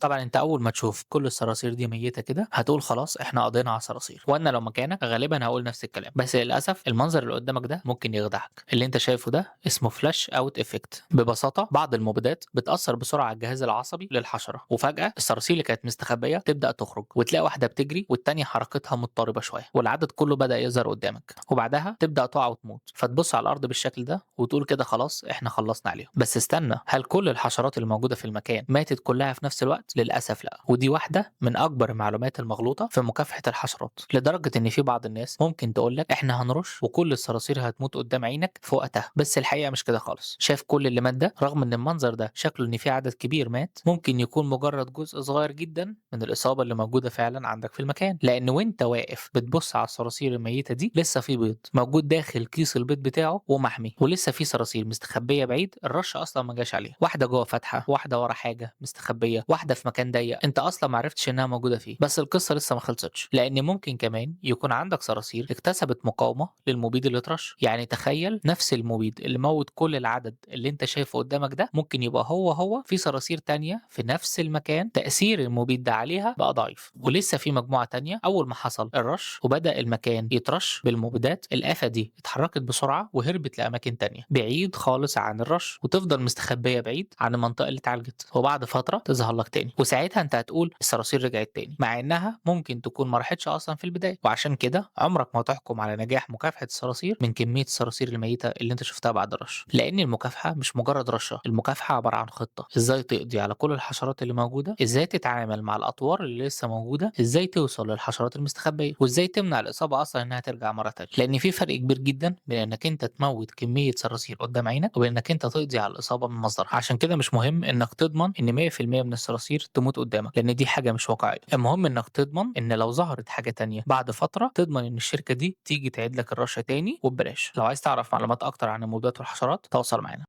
طبعًا أنت أول ما تشوف كل الصراصير دي ميتة كده، هتقول خلاص إحنا قضينا على الصراصير، وأنا لو مكانك غالبًا هاقول نفس الكلام، بس للأسف المنظر اللي قدامك ده ممكن يخدعك. اللي أنت شايفه ده اسمه flush out effect. ببساطة بعض المبيدات بتأثر بسرعة على الجهاز العصبي للحشرة، وفجأة الصراصير اللي كانت مستخبية تبدأ تخرج، وتلاقي واحدة بتجري والتانية حركتها مضطربة شوية، والعدد كله بدأ يظهر قدامك، وبعدها تبدأ تقع وتموت، فتبص على الأرض بالشكل ده وتقول كده خلاص إحنا خلصنا عليهم. بس استنى، هل كل الحشرات اللي موجودة في المكان ماتت كلها في نفس الوقت؟ للأسف لا، ودي واحدة من أكبر المعلومات المغلوطة في مكافحة الحشرات، لدرجة إن في بعض الناس ممكن تقول لك إحنا هنرش وكل الصراصير هتموت قدام عينك في وقتها، بس الحقيقة مش كده خالص. شايف كل اللي مات ده؟ رغم إن المنظر ده شكله إن في عدد كبير مات، ممكن يكون مجرد جزء صغير جدا من الإصابة اللي موجودة فعلا عندك في المكان، لأن وأنت واقف بتبص على الصراصير الميتة دي لسه في بيض موجود داخل كيس البيض بتاعه ومحمي، ولسه في صراصير مستخبية بعيد الرش أصلا ما جاش عليها، واحدة جوه فتحة، واحدة ورا حاجة مستخبية، واحدة في مكان ضيق انت اصلا ما عرفتش انها موجودة فيه. بس القصة لسه ما خلصتش، لان ممكن كمان يكون عندك صراصير اكتسبت مقاومة للمبيد اللي اترش. يعني تخيل نفس المبيد اللي موت كل العدد اللي انت شايفه قدامك ده ممكن يبقى هو هو في صراصير تانية في نفس المكان تأثير المبيد ده عليها بقى ضعيف، ولسه في مجموعة تانية اول ما حصل الرش وبدأ المكان يترش بالمبيدات الآفة دي اتحركت بسرعة وهربت لأماكن تانية بعيد خالص عن الرش، وتفضل مستخبية بعيد عن المنطقة اللي اتعالجت، وبعد فترة تظهر لك تاني، وساعتها انت هتقول الصراصير رجعت تاني، مع انها ممكن تكون ما راحتش اصلا في البداية. وعشان كده عمرك ما تحكم على نجاح مكافحة الصراصير من كمية الصراصير الميتة اللي انت شفتها بعد الرش، لان المكافحة مش مجرد رشة، المكافحة عبارة عن خطة، ازاي تقضي على كل الحشرات اللي موجودة، ازاي تتعامل مع الاطوار اللي لسه موجودة، ازاي توصل للحشرات المستخبية، وازاي تمنع الاصابة اصلا انها ترجع مرة تانية. لان في فرق كبير جدا بين انك انت تموت كمية صراصير قدام عينك وبين انك انت تقضي على الاصابة من مصدرها. عشان كده مش مهم انك تضمن ان 100% من الصراصير تموت قدامك، لان دي حاجة مش واقعية. المهم انك تضمن ان لو ظهرت حاجة تانية بعد فترة تضمن ان الشركة دي تيجي تعيد لك الرشة تاني وببلاش. لو عايز تعرف معلومات اكتر عن المبيدات والحشرات تواصل معانا.